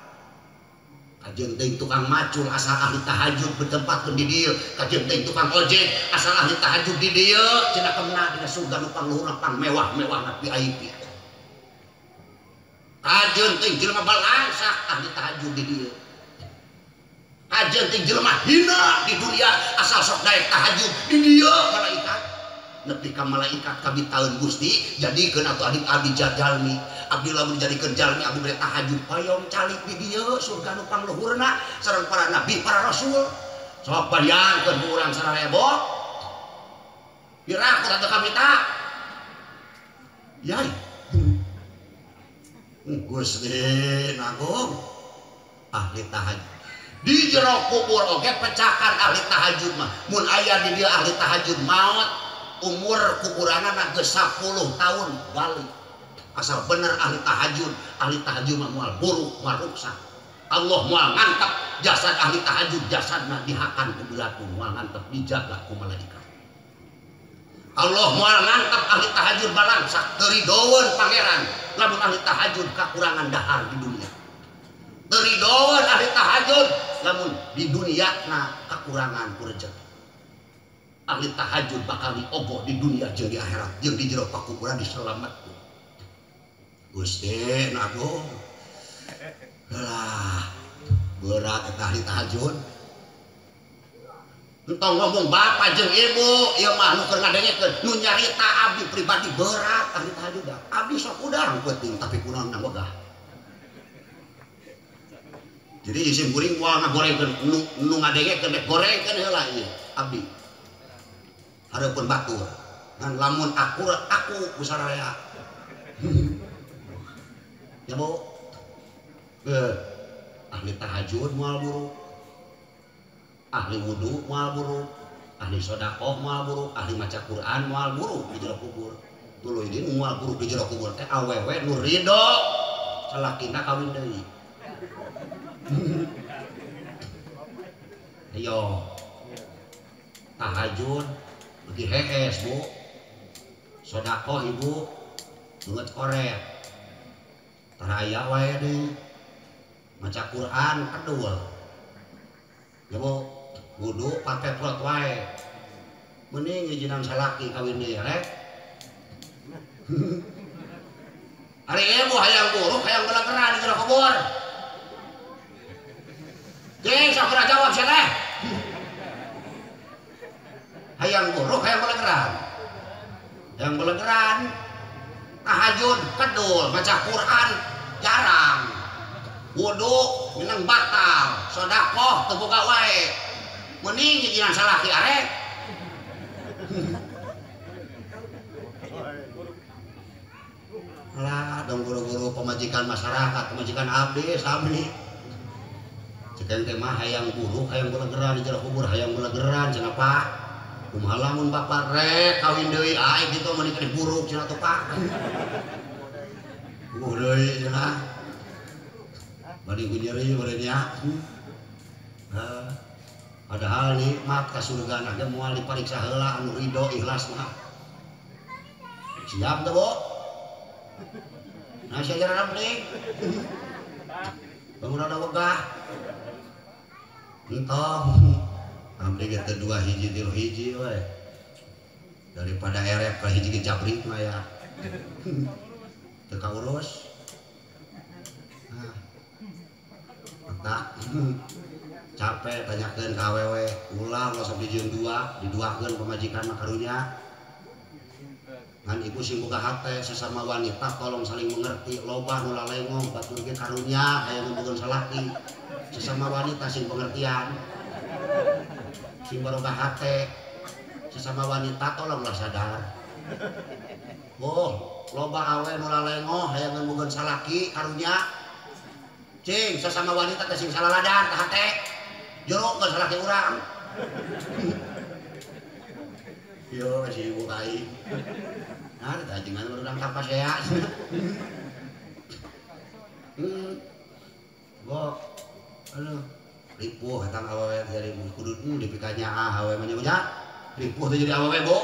Kajeun teuing tukang macul asal ahli tahajud bertempatkeun di dieu, kajeun teuing tukang ojek asal ahli tahajud di dieu cenah kemna dina surga nu pangluhurna pangmewah-mewahna VIP. Kajeun teuing jelema balangsak ahli tahajud di dieu. Kajeun ting jelema hina di dunia asal sok daek tahajud di dieu malaikat. Nepi ka malaikat kabitaeun Gusti jadikeun atuh abdi jalmi. Abdi lamun dijadikeun jalmi abdi bade tahajud payong calik di dieu surga nu pangluhurna sareng para nabi para rasul. Sok bayangkeun ku urang sararea bo. Piraku teh kabita. Yai. Gusti Agung ahli tahajud. Di jero kubur oge pecakan ahli tahajud mah. Mun aya di dieu ahli tahajud maot umur kuburanana geus 10 tahun balik. Asal bener ahli tahajud mah moal buruk, moal ruksak. Allah moal ngantep jasad ahli tahajud, jasadna dihakan ku belatung, moal ngantep dijaga ku malaikat. Allah moal ngantep ahli tahajud balangsak teu ridoeun pangeran lamun ahli tahajud kakurangan dahar di dunia. Teu ridoeun ahli tahajud lamun di dunia na kakurangan ku rejeki. Ahli tahajud bakal diogo di dunia jeung di akhirat jeung di jero pakuburan diselametkeun. Gusti Agung. Lah berat eta ahli tahajud. Entong ngomong bapak jeung ibu ieu mah nu keur ngadengekeun nu nyarita abdi pribadi berat ahli tahajud. Abdi sok udang penting tapi kunaon wegah. Jadi isim kuring moal ngagorengkeun nu ngadengekeun rek gorengkeun heula ieu abdi. Hareupeun batur. Ngan lamun akurat aku ku sararea. Ya Bu. Ahli tahajud moal buruk. Ahli wudu moal buruk, ahli sedekah moal buruk, ahli maca Quran moal buruk di jero kubur. Tuluy deui moal buruk di jero kubur teh awewe nu ridho salakina kawin deui. Ayo. Tahajud beuki hees, Bu. Sedekah ibu beungeut koret. Tara aya wae deui. Maca Quran kedul. Ya Bu, wudu pake plot wae. Mending ngijinan salaki kawin deui rek. Ari ibu hayang buruk hayang belegeran di jero kubur. Cing sok pernah jawab sia teh. Hayang buruk hayang belegeran. Hayang belegeran tahajud kedul, maca Quran jarang. Wudu minang batal, sedekah teu boga wae. Mending ngijinan salaki arek. Lah dong guru-guru pemajikan masyarakat, pemajikan abdi sami. Cekeng teh mah hayang buruk, hayang belegeran di jero kubur, hayang belegeran cenah Pak. Kumaha lamun bapak rek kawin deui aing kitu mah dikeun buruk cenah tuh Pak. Buh deui cenah. Bari ku nyeri bari nya. Padahal nikmat ka surga ge moal dipariksa heula anu ridho ikhlas mah. Siap teu, Bu? Nah, sia jaran penting. Bangun ada wegah. Entong. Abdi ge teu dua hiji tilu hiji we. Daripada erep ka hiji ge jabrik mah ya. Teu kaurus. Nah. Tak capek tanyakeun ka awewe, ulah ulah sok dijieun dua, diduakeun pamajikan mah karunya. Ngan ibu sing boga hate sesama wanita tolong saling mengerti, loba nu lalengong batur ge karunya hayang ngomongkeun salaki. Sesama wanita sing pengertian. Sing baroga hate sesama wanita tolonglah sadar. Oh, loba awe nu lalengong hayang ngomongkeun salaki karunya. Cing, sesama wanita teh sing salaladan tah hate. Jero geus salaki urang. Yo si ibu kai. Nah, teh ajengan urang tapas ya. Bo. Aduh, ripuh eta awewe jadi kudu dipikanya ah awewe mah nya. Ripuh teh jadi awewe, Bu.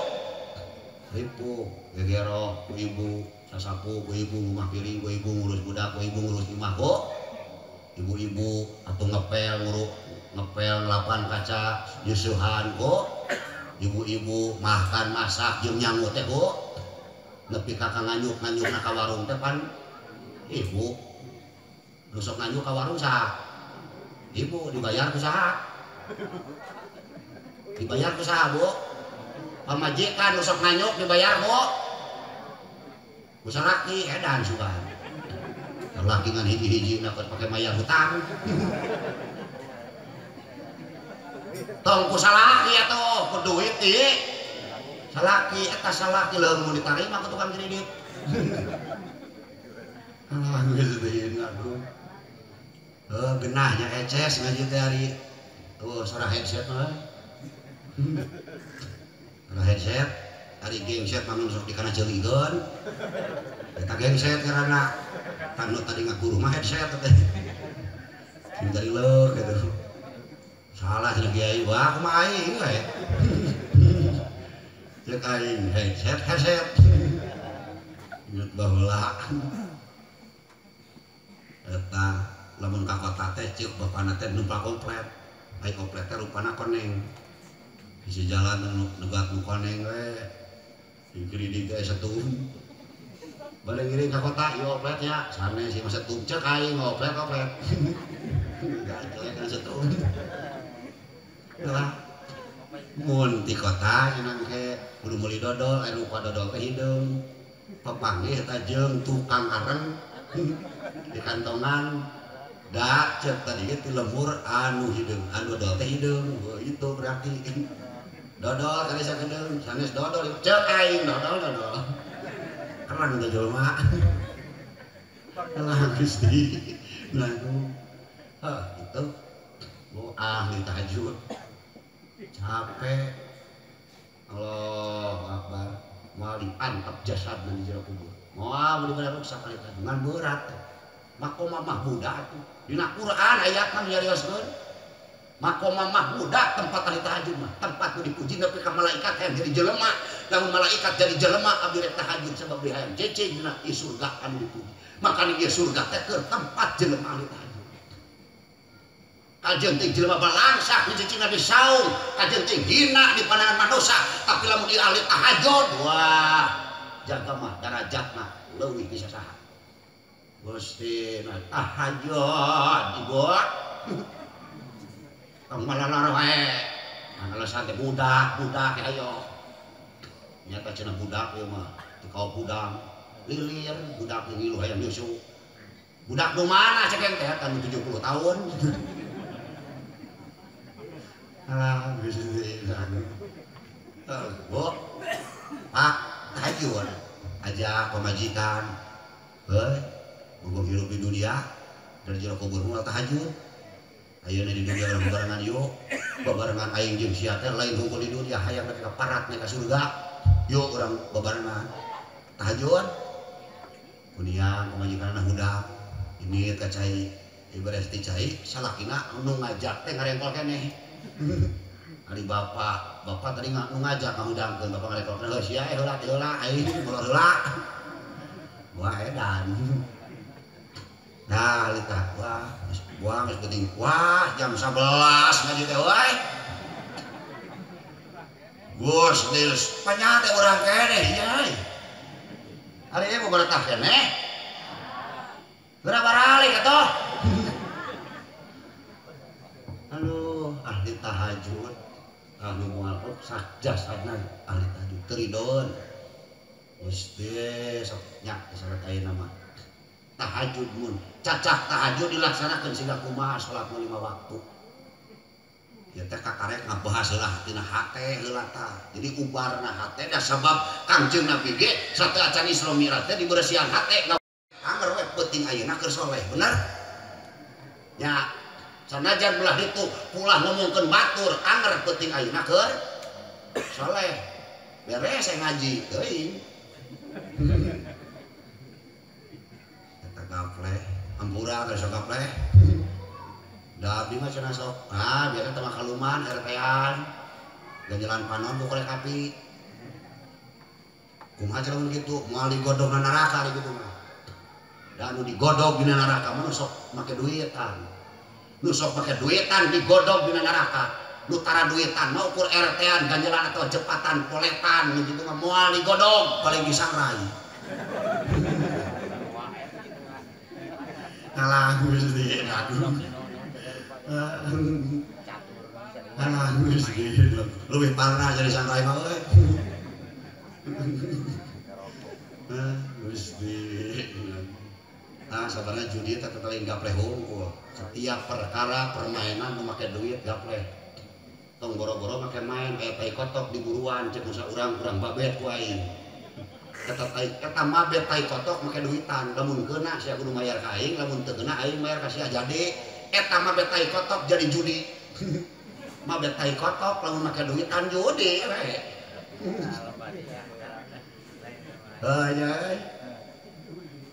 Ripuh, gegero ku ibu, sasapu ku ibu, ngumah piring ku ibu, ngurus budak ku ibu, ngurus imah, Bu. Ibu-ibu atau ngepel nguruk ngepel ngelapan kaca nyusuhan Bu. Ibu-ibu makan masak jeung nyangu teh Bu. Nepi ka nganyuk-nganyukna ka warung teh pan ibu. Nu sok nganyuk ka warung saha? Ibu dibayar ku saha? Dibayar ku saha, Bu? Pamajikan nu sok nganyuk dibayar, Bu? Ku salaki edan sugan. Salaki ngan hiji-hiji na pake mayar hutang. Tong ku salaki atuh, ku duit ieu. Salaki eta salaki leuweung mun ditarima ku tukang kredit. Alah geus teuing aduh. Heuh genahnya eces ngaji teh ari tuh sora headset mah. Sora headset ari gengset mah sok dikana ceulikeun. Eta gengset ngaranna. Tanu tadi ngaguru mah headset teh. Sing tadi leuk gitu. Salah cenah kiai, wah kumaha aing we. Ceuk aing headset headset. Inget baheula. Eta lamun ka kota teh ceuk bapana teh numpak komplet. Ai komplet teh rupana koneng. Di jalan negat nu koneng we. Di kredit teh setum. Bade ngiring ka kota ieu opletnya sanes ieu mah setum ceuk aing oplet-oplet. Gajelek kana setum. Lah mun ti kota cenah ke kudu meuli dodol anu rupa dodol teh hideung. Papanggih eta jeung tukang areng di kantongan da ceuk tadi ge ti lembur anu hideung anu dodol teh hideung itu berarti dodol kali sakedeung sanes dodol ceuk aing dodol dodol kerang teh jelema lah Gusti lagu heh itu bu ahli tahajud capek Allahu Akbar moal diantep jasad di jero kubur moal mun ruksak kali teh ngan berat maqama mahmuda atuh dina Quran ayatna nyarioskeun maqama mahmuda tempat ahli tahajud mah tempat nu dipuji nepi ka malaikat hayang jadi jelema lamun malaikat jadi jelema abdi rek tahajud sabab di hayang cecing dina ieu surga anu dipuji makana ieu surga teh keur tempat jelema ahli tahajud kajen teh jelema balangsak dicicingna di saung kajen teh hina di pandangan manusia tapi lamun ieu ahli tahajud wah jaga mah darajatna leuwih ti sasaha Gusti nah tahajud ibu tong malalar wae alasan teh budak budak ayo nyata cenah budak ieu mah teu kaop budang lilir budak ngilu hayang nyusu budak nu mana cek teh anu 70 tahun alah Gusti Bu Pak tahajud ajak pamajikan heuh mumpung hirup di dunia dari jero kubur moal tahajud ayeuna di dunia urang barengan yuk babarengan aing jeung sia teh lain hungkul di dunia hayang nepi ka parat nepi ka surga yuk urang babarengan tahajud kuniang pamajikanna hudang ini ka cai ibarat ti cai salakina nu ngajak teh ngarengkol keneh ari bapak bapak tadi nu ngajak ngahudangkeun bapak ngarengkol keneh heuh sia heula teh heula aing molor heula wah edan nah litah wah buang geus penting wah jam 11 ngaji teh wae Gus Nils panyate urang keneh ieu ari ieu mah baratah keneh geura baralik atuh aduh ahli tahajud ahli moal ruksah jasadna ahli tahajud teu ridoeun Gusti sok nya salat ayeuna mah tahajud mun cacah tahajud dilaksanakeun siga kumaha salat 5 waktu ya teh kakarek ngabahas heula tina hate heula tah jadi ubarna hate da sabab Kangjeng Nabi ge sateuacan Isra Mi'raj teh diberesihan hate anger we penting ayeuna keur soleh bener nya sanajan belah ditu pulah ngomongkeun batur anger penting ayeuna keur soleh beres ngaji teuing eta gapleh hampura teh sok gapleh da abdi mah cenah sok ah biasa teh mah kaluman RT-an ganjelan panon ku korek api kumaha cenah mun kitu moal digodog na neraka ari kitu mah da anu digodog dina neraka mah nu sok make duitan nu sok make duitan digodog dina neraka nu tara duitan mah ukur RT-an ganjelan atau jepatan poletan nu kitu mah moal digodog paling disangrai ngalah Gusti aduh Alah geus leuwih parah jadi sangrai mah euy. Gusti. Nah, sabarna judi teh lain gapleh hungkul. Setiap perkara permainan nu make duit gapleh. Tong boro-boro make main aya tai kotok di buruan cek musa urang-urang babet ku aing. Eta tai eta mabet tai kotok make duitan, lamun keuna sia kudu mayar ka aing, lamun teu keuna aing mayar ka sia jadi eta mabet tai kotok jadi judi. Mabet tai kotok lamun make duitan judi we. Heuh nya.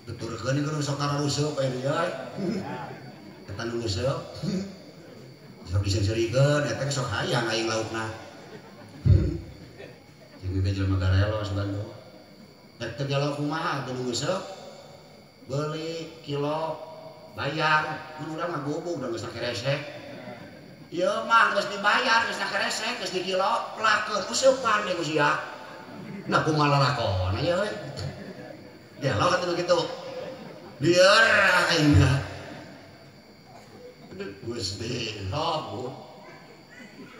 Tuturkeun kudu sok kararuseup aya dieu. Eta nu useup. Sok diseungseurikeun eta sok hayang aing laukna. Jeung ge jelema garelo sabantu. Rek teu gelo kumaha teu nu useup. Beuli kilo bayar, mun urang mah gubug da geus keresek. Ieu mah geus dibayar, geus keresek, geus dikilo, pelakeun useupan deui ku sia. Nah kumaha lalakon aya euy. Gelo kata begitu. Lieur aing mah. Gusti, sok.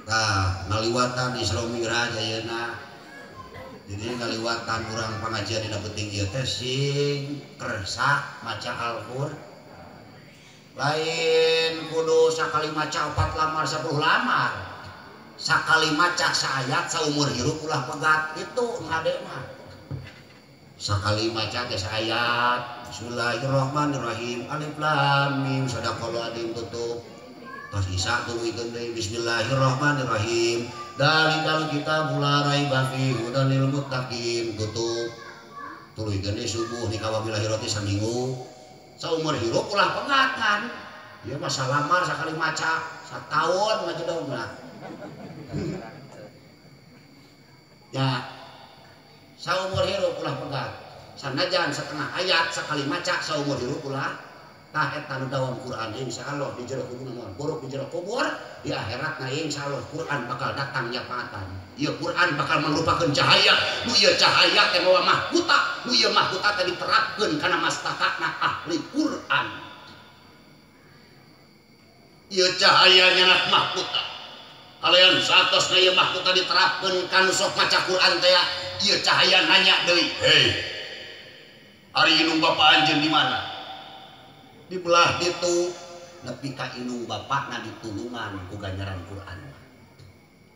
Tah, ngaliwatan Isra Mi'raj ayeuna. Jadi ngaliwatan urang pangajian dina peuting ieu teh sing kersa maca Al-Qur'an. Lain kudu sakali maca 4 lamar 10 lamar. Sakali maca saayat saumur hirup ulah pegat itu hade mah. Sakali maca teh saayat Bismillahirrahmanirrahim alif lam mim sadaqallahu adzim tutup. Tos isya tuluikeun deui Bismillahirrahmanirrahim dalikal kitabul la raiba fihi hudan lil muttaqin tutup. Tuluikeun deui subuh ni kawabillahi roti saminggu. Saumur hirup ulah pegatan. Ieu mah salamar sakali maca sataun ngajedogna. Ya, saumur hirup ulah pegat. Sanajan setengah ayat sakali maca saumur hirup ulah. Tah eta nu dawam Quran insyaallah di jero kubur moal buruk di jero kubur di akhirat na insyaallah Quran bakal datang nyapaatan. Ieu Quran bakal mangrupakeun cahaya. Nu ieu cahaya teh mawa mahkota, nu ieu mahkota teh diterapkeun kana mastakana ahli Quran. Ieu cahaya nyanak mahkota. Kalian satos na ieu mahkota diterapkeun ka nu sok maca Quran teh ieu cahaya nanya deui, "Hei, ari indung bapa anjeun di mana?" Di belah ditu nepi ka indung bapakna ditulungan ku ganjaran Quran.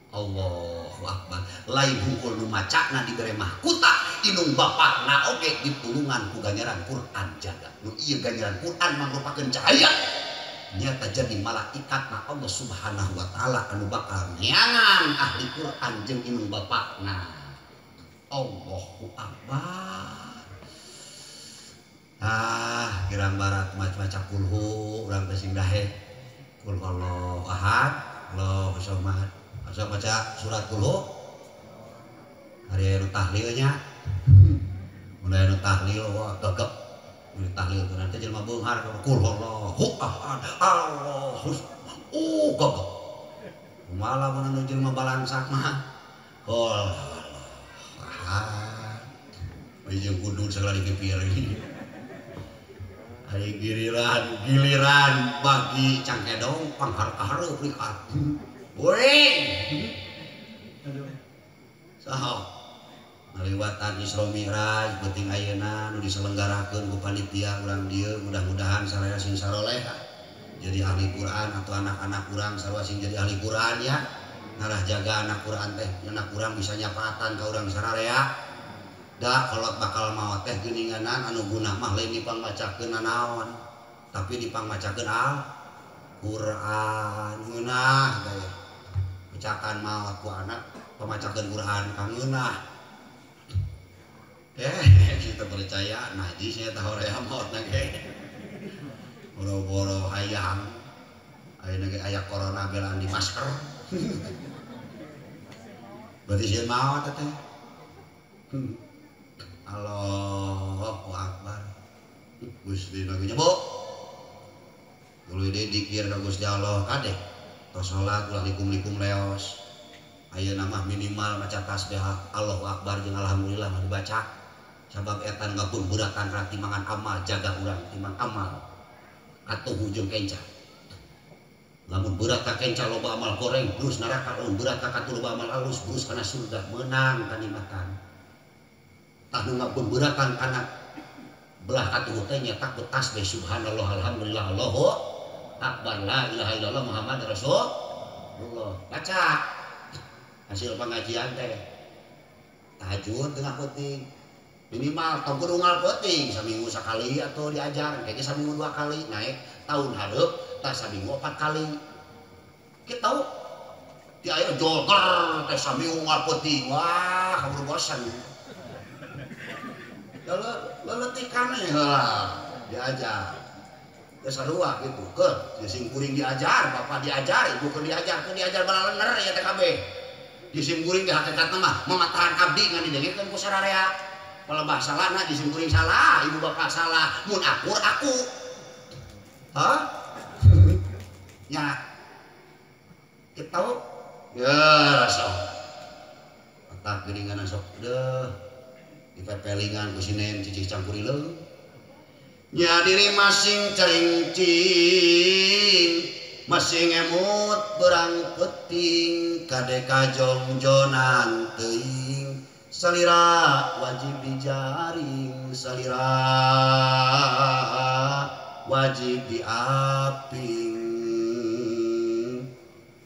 Allahu akbar. Lain hungkul nu macana dibere mahkota, indung bapakna oge ditulungan ku ganjaran Quran jaga. Nu ieu ganjaran Quran mangrupakeun cahaya. Nyata jadi malaikat na Allah Subhanahu wa taala anu bakal neangan ahli Quran jeung indung bapakna. Allahu akbar. Ah, girang barat maca kulhu urang teh sing dahe. Qul huwallahu ahad, Allahu samad. Asa maca surat kulhu. Ari anu tahlilnya. Mun aya nu tahlil wah gagep. Mun tahlil teh nanti jelema beunghar qul huwallahu ahad, Allahu gagep. Kumaha lamun anu jelema balangsak mah. Qul huwallahu ahad. Jeung kudu segala dipipir. Ari giliran bagi cangkedong panghareup likat. Goreng. Aduh. Saha? Ngaliwatan Isra Mi'raj penting ayeuna nu diselenggarakeun ku panitia urang dieu mudah-mudahan saraya sing saroleh jadi ahli Quran atau anak-anak urang sarua sing jadi ahli Quran ya. Ngarah jaga anak Quran teh, anak urang bisa nyapaatan ka urang sararea. Da kolot bakal maot teh geuninganan anu guna mah lain dipangmacakeun nanaon tapi dipangmacakeun Al Quran ngeunah teh macakan maot ku anak pamacakeun Quran ka ngeunah kita percaya najisnya tah horea maotna ge boro-boro hayang ayeuna ge aya corona belaan di masker berarti sieun maot teh. Allahu akbar. Gusti lagi nyebok. Tuluy deui dikir ka Gusti Allah kadeh. Tos salat ulah likum-likum leos. Ayeuna mah minimal maca tasbih Allahu akbar jeung alhamdulillah mah dibaca. Sabab eta ngabungburatan kana timbangan amal, jaga urang timbang amal. Atuh hujung kenca. Lamun berat ka kenca loba amal goreng terus neraka, lamun berat ka katuh loba amal alus terus kana surga meunang kanikmatan. Tah nu ngabeberatan kana belah katuh teh nya takut tasbih subhanallah alhamdulillah Allahu akbar la ilaha illallah Muhammad Rasulullah. Baca hasil pengajian teh tahajud tengah peuting minimal tong kudu unggal peuting saminggu sakali atau diajar kayaknya saminggu 2 kali naik tahun hareup tah saminggu 4 kali kita tahu di ayo jolter teh saminggu unggal peuting wah kabur bosan leletikan heula diajar geus sarua kitu keur sing kuring diajar bapak diajar ibu keur diajar balalener ya teh kabeh di sim kuring di hakikatna mah mamatahan abdi ngan didengekeun ku sararea palebah salahna di sim kuring salah ibu bapak salah mun akur aku hah nya kitu ya sok otak geuningan sok deuh dipepelingan ku sinen cicih campurileung nya diri masing cering-cing masing emut berang peting kade kajongjonan teuing salira wajib dijaring salira wajib diaping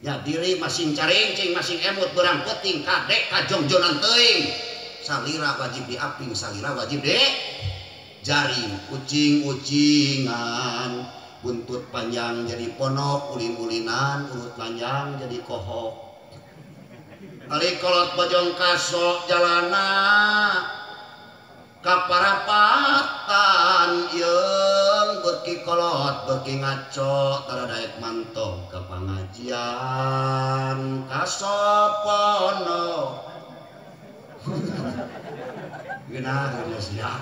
nya diri masing cering-cing masing emut berang peting kade kajongjonan teuing salira wajib diaping salira wajib di jaring ucing-ucingan buntut panjang jadi ponok ulin-ulinan urut panjang jadi kohok kali kolot bojong kasok jalana kaparapatan yeung beuki kolot beuki ngaco tara daek mantog ka pangajian kasopono geunah geus sia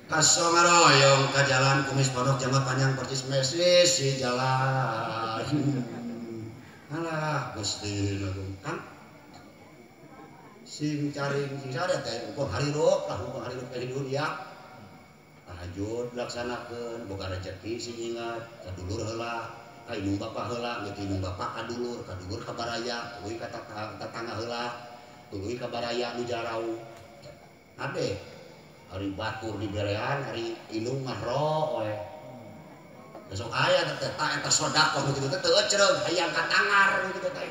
kaso ngaroyong ka jalan kumis pondok janggot panjang percis mesis si jalan alah Gusti Kang sing caring sing sare teh hukum harirup lah hukum harirup di dunia tahajud laksanakeun boga rezeki sing ingat ka dulur heula ka indung bapa heula geus indung bapa ka dulur ka dulur ka baraya tuluy ka tetangga heula tuluy ka baraya nu jarauh ade hari batur di berean hari indung mah ro we besok aya teh eta sedekah nu kitu teh teu ecreug hayang katangar nu kitu teh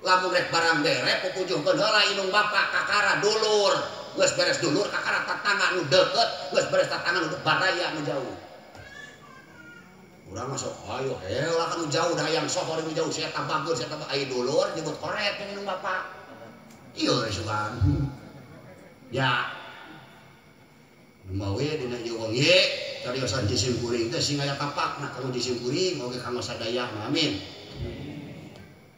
lamun rek barang bere pupujuhkeun heula indung bapa kakara dulur geus beres dulur kakara tetangga nu deukeut geus beres tetangga nu baraya nu jauh urang mah sok ayo heula ka nu jauh da hayang sohor nu jauh sia eta bager sia eta aya dulur nyebut koret indung bapa ieu sugan ya mawe dina ieu wengi cariosan jisim kuring teh sing aya tapakna kanggo jisim kuring oge kanggo sadaya amin.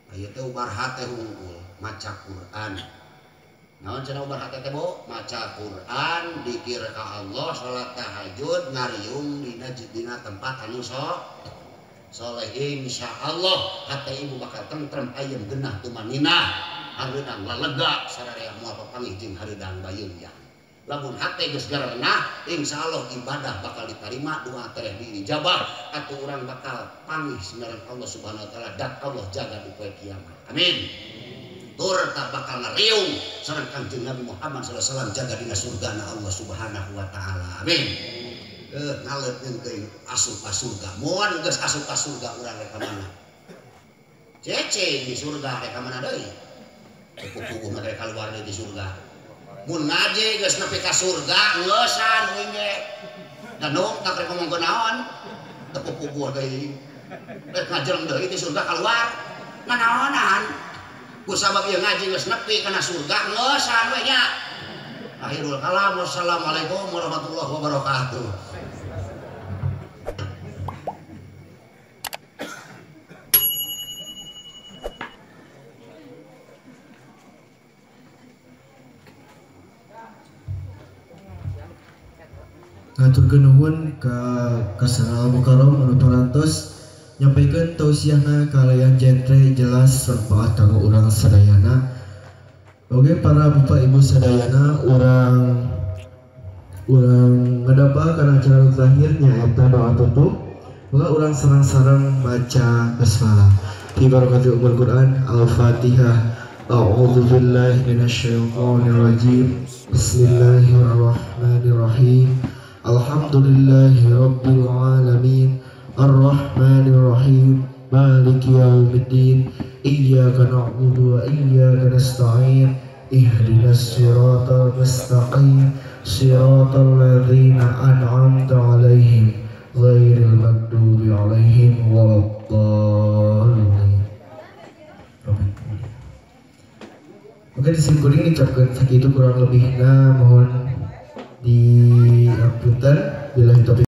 Aya teh ubar hate hungkul maca Quran. Naon cenah ubar hate teh Bu? Maca Quran, dikir ka Allah, salat tahajud, ngariung dina tempat anu soleh insyaallah hate ibu bakal tentrem ayem genah tumaninah hareudang lalega sararea moal papanggih jeung hareudang bayeun ya. Lamun hate geus garenah insyaallah ibadah bakal diterima doa teh diijabah atuh urang bakal panggih sinaran Allah Subhanahu wa taala dan Allah jaga di poe kiamat amin. Tur tak bakal ngariung sareng Kangjeng Nabi Muhammad sallallahu alaihi wasallam jaga dina surgana Allah Subhanahu wa taala amin. Ngaleutkeun teuing asup ka surga moal geus asup ka surga urang rek ka mana ceceng di surga rek ka mana deui pupuh mah rek kaluar deui di surga. Mun ngaji geus nepi ka surga ngeusan uing ge. Danung tak rek ngomongkeun naon teu pupuh deui. Rek ngajeleng deui ti surga kaluar. Nanaonan. Ku sabab ieu ngaji geus nepi kana surga ngeusan we nya. Akhirul kalam wassalamualaikum warahmatullahi wabarakatuh. Ngaturkeun nuhun ka Kasanal Mukarram anu parantos nyampaikan tausiahna kalayan genre jelas manfaat kanggo urang sadayana. Oke para bapak ibu sadayana urang ngedapal kana acara terakhir nyaeta doa tutup. Maka urang sareng-sareng baca basmalah. Fi barakati ummul Quran. Al-Fatihah. A'udzu billahi minasyaitonir rajim. Bismillahirrahmanirrahim. Alhamdulillahi rabbil alamin. Arrahmanir rahim. Maliki yaumiddin. Iyyaka na'budu wa iyyaka nasta'in. Ihdinas siratal mustaqim. Siratal ladzina an'amta 'alaihim ghairil maghdubi 'alaihim waladdallin. Oke, di sini kuring ucapkan sakitu kurang lebihna mohon diapunten. Billahi taufiq.